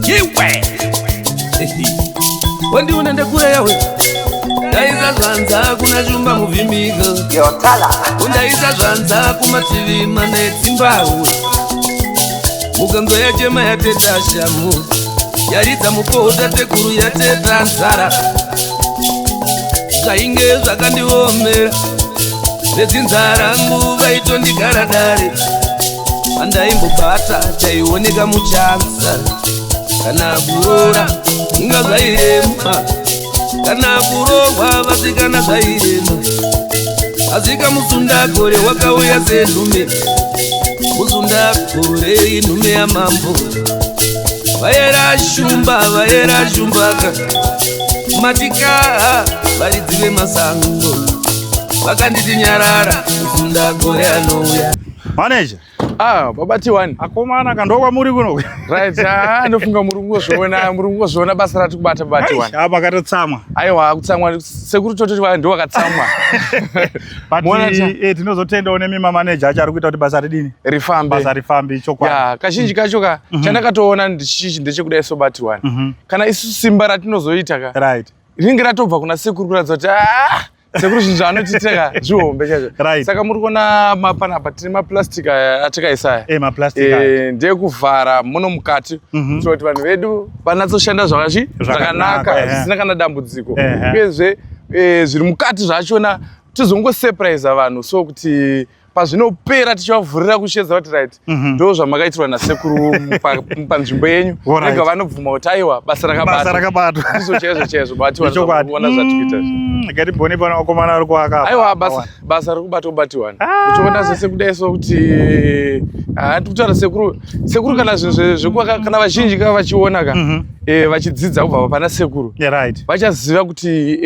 Iwe wandiona ndakura yawe, ndaisa zvanza kuna Shumba Muvhimika, undaisa zvanza kumativi mana edzimbahwe. Mukanzwa yachema yateta shamu, yaridza mukota tekuru yateta nzara. Zvainge zvakandiomera, vedzinza rangu vaitondigara dare. Pandaimbobata chaioneka muchanza, kana kuroora inga zvairema, kana kurohwa vasikana zvairema. Asika Musundagore wakauya senhume, Musundagore inhume yamambo. Vayera Shumba, vayera Shumbaka, Matika varidzi vemasango vakanditi nyarara, Musundagore anouya. Manager. Ah, baba T1. Akomana kandokwa muri kuno. Right, ah, ndofunga muri kungozviona, muri kungozviona basa rati kubata, baba T1. Ah, makatotsamwa. Aiwa, kutsamwa sekuru tototi ndo wakatsamwa. But tinozotendawo nemi manager acho ari kuita kuti basa ridini? Rifambe. Basa rifambe chokwadi. Ya, kazhinji kacho ka chandakatoona ndichichi ndechekudai so baba T1. Kana isu simba ratinozoita ka. Rinenge ratobva kuna sekuru kuratidza kuti ah, sekuru zvinhu zvaanotiitira zvihombe chaizvo. Saka muri kuona mapanapa tine maplastic aya atakaisa aya. Maplastic aya. Ndekuvhara muno mukati kuitira kuti vanhu vedu vanatsoshanda zvakanaka, zvisina kana dambudziko. Uyezve zviri mukati zvachona tizongosurprise vanhu so kuti pazvinopera tichivavhurira kushedza kuti right, ndo zvamakaitirwa nasekuru panzvimbo yenyu. Rega vanobvuma kuti aiwa, basa rakabatwa. Ndizvo chaizvo chaizvo Ichokwadi. bationa zvatikuita. Ngatimbone pano vakomana vari kuaka apa. Aiwa, basa riri kubatwa batiwana. Uchiona zvese kudai so kuti handi kutaura sekuru, sekuru kana zvinhu zvekuvaka, kana vazhinji ka vachiona ka vachidzidza kubva pana sekuru, vachaziva kuti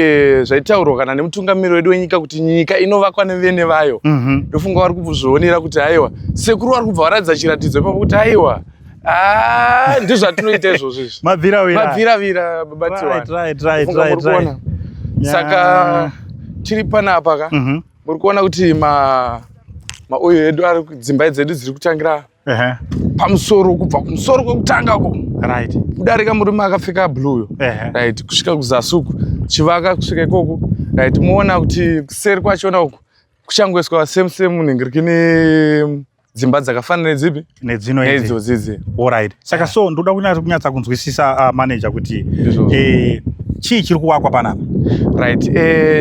zvaitaurwa kana nemutungamiri wedu wenyika kuti nyika inovakwa nevene vayo. Ndofunga vari kuzvionera kuti aiwa, sekuru vari kubva varatidza chiratidzo ipapo kuti aiwa, ah, ndizvatinoita izvozvo izvi. Mabviravira. Mabviravira, baba Tiwana. Funga muri kuona. Saka tiri panapa ka, muri kuona kuti maoyo edu ari dzimba dzedu dziri kutangira pamusoro, kubva kumusoro kwekutanga ko kudarika murume akapfeka blue yo, right, kusvika kuzasi uku, chivaka kusvika ikoko, right. Muona kuti kuseri kwachona uku kuchangoiswa same same nhingiriki dzimba dzakafanana nedzipi? Nedzino idzi. Neidzodzi idzi. Alright. Saka so ndoda kunyatsa kunzwisisa, manager, kuti Ndizvozvo. Chii chiri kuvakwa panapa? Right,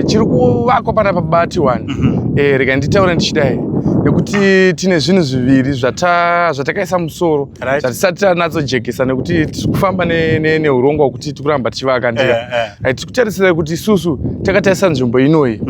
chiri kuvakwa panapa bati 1, rega nditaure ndichidai nekuti tine zvinhu zviviri zvatakaisa musoro zvatisati tanatsojekesa nekuti tiri kufamba neurongwa hwekuti tiri kuramba tichivaka ndika. Right, tiri kutarisira kuti isusu takatarisa nzvimbo inoyi,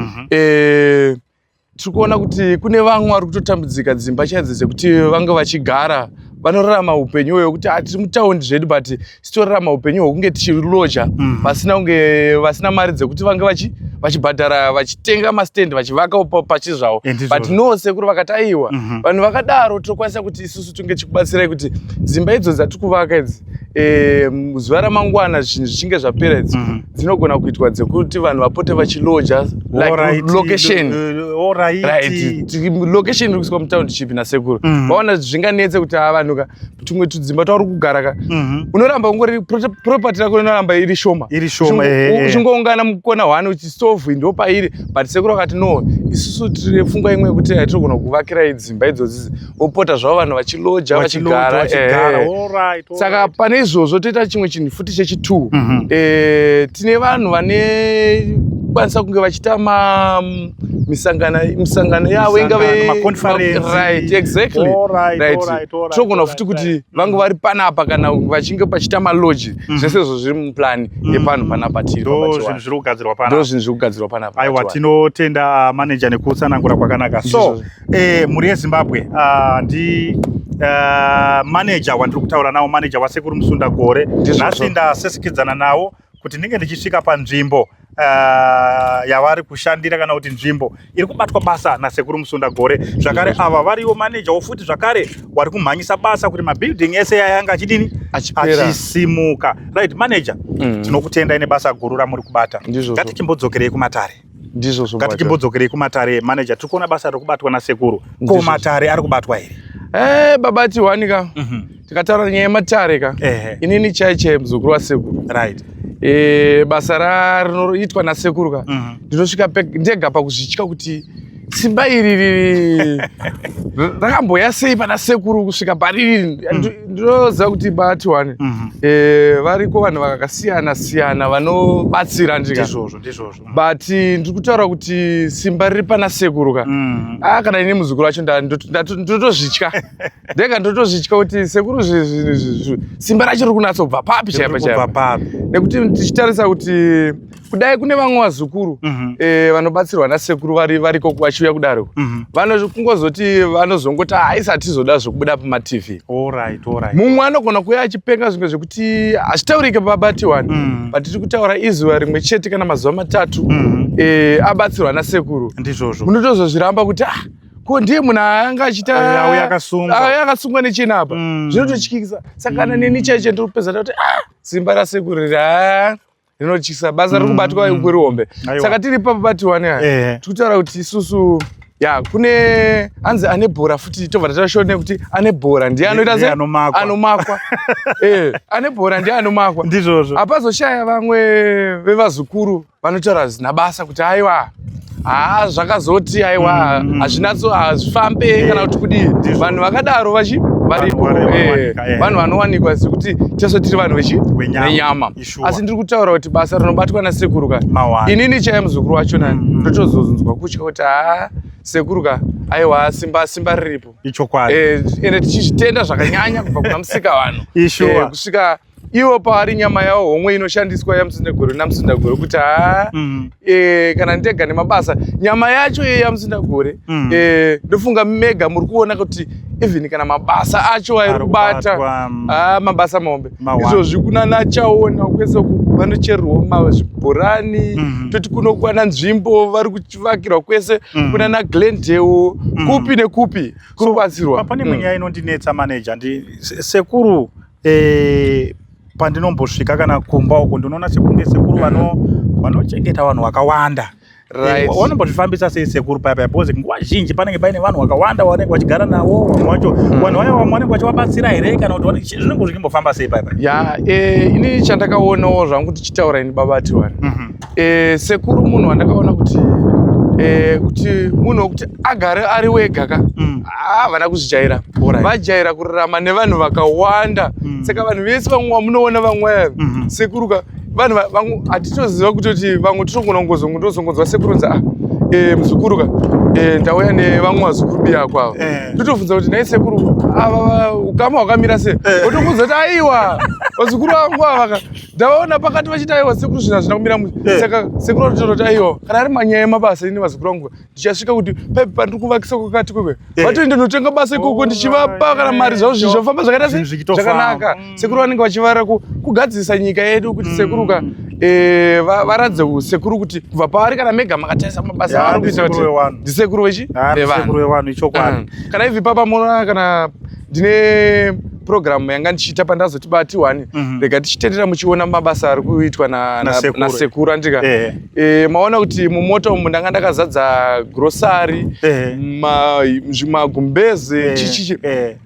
tiri kuona kuti kune vamwe vari kutotambudzika dzimba chaidzo dzekuti vange vachigara, vanorarama upenyu hwekuti tiri mutaundi zvedu but titorarama upenyu hwekunge tichiloja, vasina kunge vasina mari dzekuti vange vachibhadhara vachitenga mastendi vachivaka pachizvavo. Ndizvozvo. But no, sekuru vakati aiwa, vanhu vakadaro tokwanisa kuti isusu tinge tichikubatsirai kuti dzimba idzo dzatiri kuvaka idzi, zuva ramangwana zvinhu zvichinge zvapera idzi, dzinogona kuitwa dzekuti vanhu vapote vachiloja, like location. Right, location iri kuiswa mutownship nasekuru. Vaona zvinganetse kuti ava vanhu ka tumwe tudzimba twauri kugara ka, unoramba ungori property rako inoramba iri shoma. Iri shoma, Uchingoungana mukona hwani uchistovhu ndo pairi. But sekuru vakati no, isusu tine pfungwa imwe yekuti hatinogona kuvakirai dzimba idzodzi, vopota zvavo vanhu vachiloja, vachigara. Vachigara. Saka pane izvozvo toita chimwe chinhu futi chechi2. Tine vanhu vane kwanisa kunge vachiita misangano yavo ingave Misangano, maconference. Right, exactly. Tinogona futi kuti vange vari panapa kana vachinge pachiita malodge. Zvese izvo zviri muplani yepanhu panapa tiri Ndo pabati zvinhu one. Zviri kugadzirwa Ndo panapa. zvinhu zviri kugadzirwa panapa. Aiwa, Bati one. tinotenda manager nekutsanangura kwakanaka. So Ndizvozvo. Mhuri yeZimbabwe, ndi manager wandiri kutaura nawo, manager wasekuru Musundagore. Ndizvozvo. Nhasi ndasesikidzana nawo kuti ndinge ndichisvika panzvimbo yavari kushandira, kana kuti nzvimbo iri kubatwa basa nasekuru Musundagore. Zvakare ava variwo manager wofuti zvakare wari kumhanyisa basa kuti mabuilding ese ayanga achidini? Achipera. Achisimuka. Right, manager, tinokutendai nebasa guru ramuri kubata. Ndizvozvo. Ngatichimbodzokerei kumatare. Ndizvozvo. Ngatichimbodzokerei kumatare, manager. Tiri kuona basa riri kubatwa nasekuru. Ko Ndizvozvo. matare ari kubatwa here? Eh, baba Tiwani ka. Tikataura nyaya yematare ka. Inini chai chai muzukuru wasekuru. Right. Eh, basa rinoitwa nasekuru ka. Ndinosvika ndega pakuzvitya kuti simba iri riri rakamboya sei pana sekuru kusvika pariri. Ndinoziva kuti baba Tiwani variko vanhu vakasiyana siyana vanobatsira ndika. Ndizvozvo, ndizvozvo. But ndiri kutaura kuti simba riri pana sekuru ka. Ah, kana ini muzukuru wacho ndotozvitya ndega, ndotozvitya kuti sekuru simba racho riri kunatsobva papi chaipo chaipo, nekuti tichitarisa kuti kudai kune vamwe vazukuru vanobatsirwa nasekuru variko vachiuya kudaro, vanokungozoti vanozongoti haisi tizoda zvokubuda pamaTV. Mumwe anogona kuuya achipenga zvimwe zvekuti hazvitaurike, baba Tiwani, but tiri kutaura izuva rimwe chete kana mazuva 3 abatsirwa nasekuru, Ndizvozvo. Munotozozviramba kuti ah, ko ndiye munhu anga achiita Auya akasungwa. Akasungwa nechina apa. Zvinototyisa. Saka kana neni chaicho ndiri kupedza kuti ah, simba rasekuru riri, ah, rinotyisa. Basa riri kubatwa kwerihombe. Saka tiri papo batiwani aya, tiri kutaura kuti isusu ya kune hanzi ane bhora futi, tobva tatasho nekuti ane bhora ndiye anoita se anomakwa. Anomakwa. Ane bhora ndiye anomakwa. Ndizvozvo. Hapazoshaya vamwe vevazukuru vanotaura zvisina basa kuti aiwa, haa, zvakazoti aiwa, hazvinatso, hazvifambe kana kuti kudii. Vanhu vakadaro vachi varipo. Vanowanikwa. Vanhu vanowanikwa sekuti tese tiri vanhu vechi Venyama. Venyama. Ishuwa. Asi ndiri kutaura kuti basa rinobatwa nasekuru ka, Mawani. inini chaiye muzukuru wacho nani, ndotozonzwa kutya kuti haa, sekuru ka, aiwa, simba riripo. Ichokwadi. Ende tichizvitenda zvakanyanya kubva kuna musika vanhu. Ishuwa. Kusvika ivo pavari nyama yavo homwe inoshandiswa yamusindagore namusindagore kuti haa, kana ndega nemabasa nyama yacho iye yamusindagore, ndofunga mega muri kuona kuti even kana mabasa acho airi Ari kubata, kubatwa, ah, mabasa mahombe. Mawani. Izvozvi kuna nachaona kwese uku vanochererwa mazvibhorani, toti kunokwana nzvimbo vari kuchivakirwa kwese, kuna naGlendale, kupi nekupi kuri kubatsirwa. Pane imwe nyaya inondinetsa, manager. Ndi sekuru, pandinombosvika kana kumba uko, ndinoona sekunge sekuru vanochengeta vanhu vakawanda. Vanombozvifambisa sei sekuru paya paya? Because nguva zhinji panenge paine vanhu vakawanda vanenge vachigara navo. Vamwe vacho, vanhu vaya, vamwe vanenge vachivabatsira here, kana kuti zvinenge zvichimbofamba sei paya paya? Ya, ini chandakaonawo zvangu tichitaura ini, baba Tiwani, sekuru munhu wandakaona kuti kuti munhu wekuti agare ari wega ka, havana kuzvijaira. Vajaira kurarama nevanhu vakawanda. Saka vanhu vese vamwe vamunoona, vamwe ava, sekuru ka, vanhu vamwe hatitoziva kutoti vamwe totogona kungozongonzwa sekuru nzi, "Ah, muzukuru ka, ndauya nevamwe vazukuru biyako ava." Totobvunza kuti, "Nhai sekuru, ava ukama hwakamira sei?" Votokuudza kuti, "Aiwa, vazukuru vangu ava ka, ndavaona pakati vachiti, aiwa sekuru, zvinhu hazvina kumira mushe." Saka sekuru vatotaura kuti, "Aiwa, kana ari manyaya emabasa, ini vazukuru vangu ndichasvika kuti paipi pandiri kuvakisa kwakati kwekwe, vatoenda notenga basa ikoko, ndichivapa kana mari zvavo, zvinhu zvofamba zvakaita Zvinhu sei zvichitofamba. zvakanaka." Sekuru vanenge vachivara kugadzirisa nyika yedu kuti sekuru ka, varatidze sekuru kuti kubva pavari, kana mega makatarisa mabasa Ya, avari kuita ndisekuru kuti wevanhu. ndisekuru vechi Ah, vevanhu. ndisekuru wevanhu, ichokwadi. Kana ibvi papa munoona, kana ndine programu yanga ndichiita pandazoti bati wani, rega tichitendera muchiona mabasa ari kuitwa Nasekuru. Nasekuru andika. Maona kuti mumota umu ndanga ndakazadza grocery, zvimagumbeze, chichichi,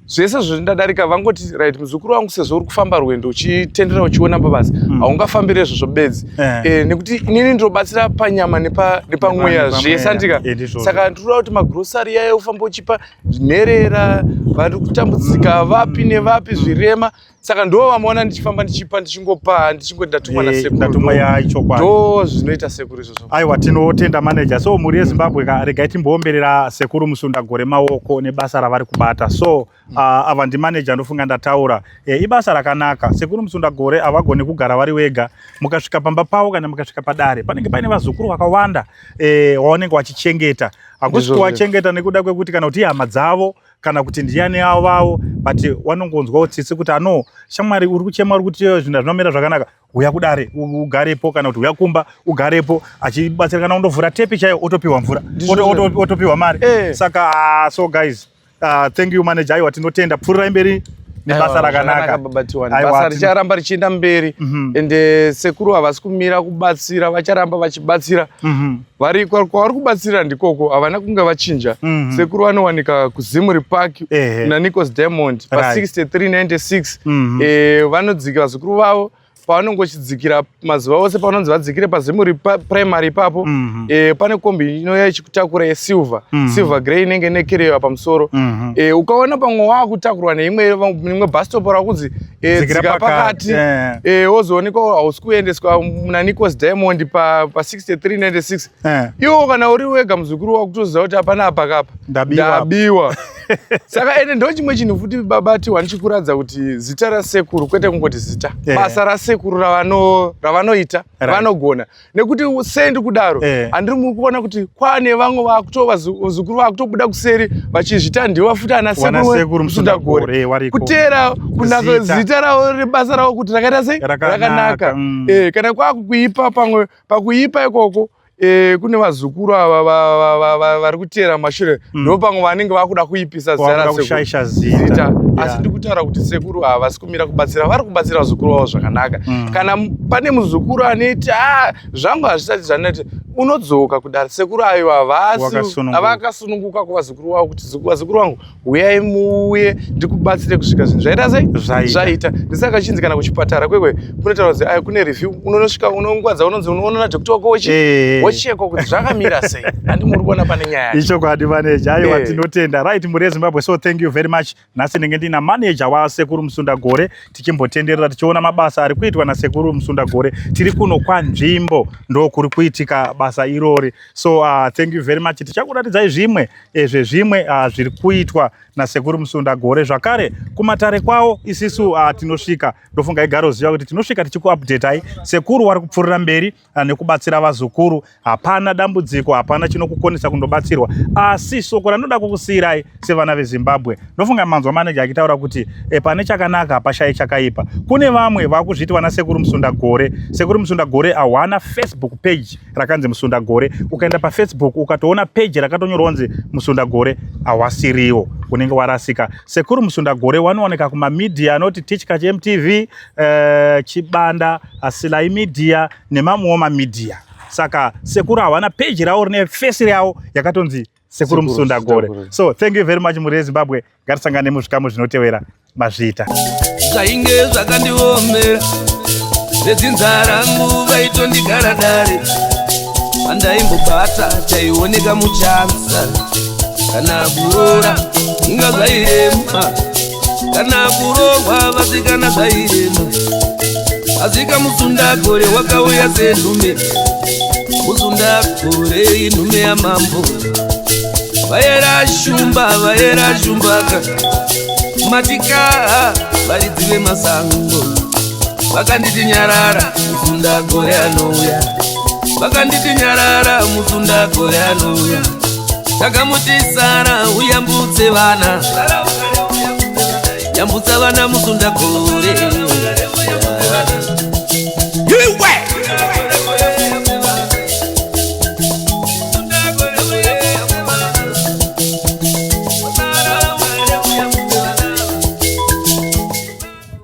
zvese zvindadarika. Vangoti, "Right, muzukuru wangu, sezvo uri kufamba rwendo uchitendera uchiona mabasa, haungafambiri izvozvo bedzi." Nekuti inini ndinobatsira panyama nepamweya, Nepamweya. zvese andika. Ndizvozvo. Saka ndinoda kuti magrocery yayo ufamba uchipa nherera, vari kutambudzika, vapi nevapi, zvirema. Saka ndo vamaona ndichifamba ndichipa, ndichingopa, ndichingoti ndatumwa nasekuru. Ndatumwa, ya, ichokwadi. Ndo zvinoita sekuru izvozvo. Aiwa, tinotenda, manager. So mhuri yeZimbabwe ka, regai timboomberera sekuru Musundagore maoko nebasa ravari kubata. So ava ndimanager, ndofunga ndataura. Ibasa rakanaka. Sekuru Musundagore havagoni kugara vari wega. Mukasvika pamba pavo kana mukasvika padare, panenge paine vazukuru vakawanda wavanenge vachichengeta. Hakusi kuvachengeta nekuda kwekuti kana kuti ihama dzavo kana kuti ndiani avo vavo, but vanongonzwawo tsitsi kuti ano shamwari uri kuchema, uri kuti zvinhu hazvinomira zvakanaka, uya kudare ugarepo, kana kuti uya kumba ugarepo, achibatsira. Kana undovhura tepi chaiyo, otopiwa mvura, otopiwa mari. Saka so guys, thank you, manager. Aiwa, tinotenda. Pfuurirai mberi. nebasa rakanaka. Baba Tiwani. Basa richaramba richienda mberi. Ende sekuru havasi kumira kubatsira, vacharamba vachibatsira. Vari kwavari kubatsira ndikoko, havana kunge vachinja. Sekuru vanowanika kuZimuri Park na Nicos Diamond pa 6396. Vanodzika vazukuru vavo pavanongochidzikira mazuva ose, pavanonzi vadzikire paZimuri Primary ipapo. Pane kombi inouya ichikutakura yesilver, silver grey, inenge nekerewa pamusoro. Ukaona pamwe waakutakurwa neimwe imwe bus stop rakunzi Dzikira dzika pakati, pakati, wozoonekwa hausi kuendeswa muna Nicos Diamond pa 6396. Iwo kana uri wega muzukuru wakutoziva kuti hapana apa kapa Ndabiwa. Ndabiwa. Saka ende ndo chimwe chinhu futi, Baba Tiwa, ndichikuradza kuti zita rasekuru, kwete kungoti zita, basa rasekuru ravanoita vanogona, nekuti sendi kudaro handiri muri kuona kuti kwane vamwe vazukuru vakutobuda kuseri vachizvita ndivo futi ana Wana sekuru sekuru Musundagore. Musundagore, variko. Kuteera kunaka Zita. Zita ravo rebasa ravo kuti rakaita sei? Rakanaka, Rakanaka. Kana kwakuipa, pamwe pakuipa ikoko kune vazukuru ava vari kuteera mashure, ndo pamwe vanenge vakuda kuipisa zita Wakuda rasekuru. kushaisha zita. Zita. Asi ndiri kutaura kuti sekuru havasi kumira kubatsira, vari kubatsira vazukuru vavo zvakanaka. Kana pane muzukuru anoiti a zvangu hazvisati zvanati, unodzoka kudare. Sekuru ayo havasi Wakasununguka. Vakasununguka kuvazukuru vavo kuti vazukuru vangu, uyai muuye ndikubatsire kusvika zvinhu zvaita sei? Zvaita. Zvaita. Ndisaka chinzi kana kuchipatara kwekwe kunotaura kuti aya kune review, unonosvika unongwadza unonzi unoona doctor wako wochekwa kuti zvakamira sei. Handi muri kuona pane nyaya yacho? Ichokwadi, manager. Aiwa, tinotenda. Right, mhuri yeZimbabwe, so thank you very much. Nhasi ndinge ndina manager wasekuru Musundagore, tichimbotenderera tichiona mabasa ari kuitwa nasekuru Musundagore. Tiri kuno kwanzvimbo, ndo kuri kuitika basa irori. So thank you very much. Tichakuratidzai zvimwe zvezvimwe zviri kuitwa nasekuru Musundagore zvakare kumatare kwavo. Isisu tinosvika, ndofunga igaroziva kuti tinosvika tichikuupdatai. Sekuru wari kupfuurira mberi nekubatsira vazukuru. Hapana dambudziko, hapana chinokukonesa kundobatsirwa. Asi soko randinoda kukusiyirai sevana veZimbabwe, ndofunga manzwa manager achitaura kuti pane chakanaka hapashayi chakaipa. Kune vamwe vakuzviti vana sekuru Musundagore. Sekuru Musundagore hawana Facebook page rakanzi Musundagore. Ukaenda paFacebook ukatoona page rakatonyorwa kunzi Musundagore, hawasiriwo, unenge warasika. Sekuru Musundagore wanowanika kumamedia anoti Tichkach, MTV, Chibanda, Silai Media nemamwewo mamedia. Saka sekuru havana page ravo rine face ravo yakatonzi Sekuru Sekuru Musundagore. Musundagore. So thank you very much, mhuri yeZimbabwe. Ngatisangane muzvikamu zvinotevera. Mazviita. Zvainge zvakandiomera, vedzinza rangu vaitondigara dare, pandaimbobata chaioneka muchanza. Kana kuroora inga zvairema, kana kuroorwa vasikana zvairema. Asika Musundagore wakauya senhume. Musundagore inhume yamambo, vayera shumba, vayera shumbaka matika. Varidzi vemasango vakanditi nyarara, Musundagore anouya. Vakanditi nyarara, Musundagore anouya. Takamuti sara uyambutse vana, yambutsa vana, Musundagore iwe.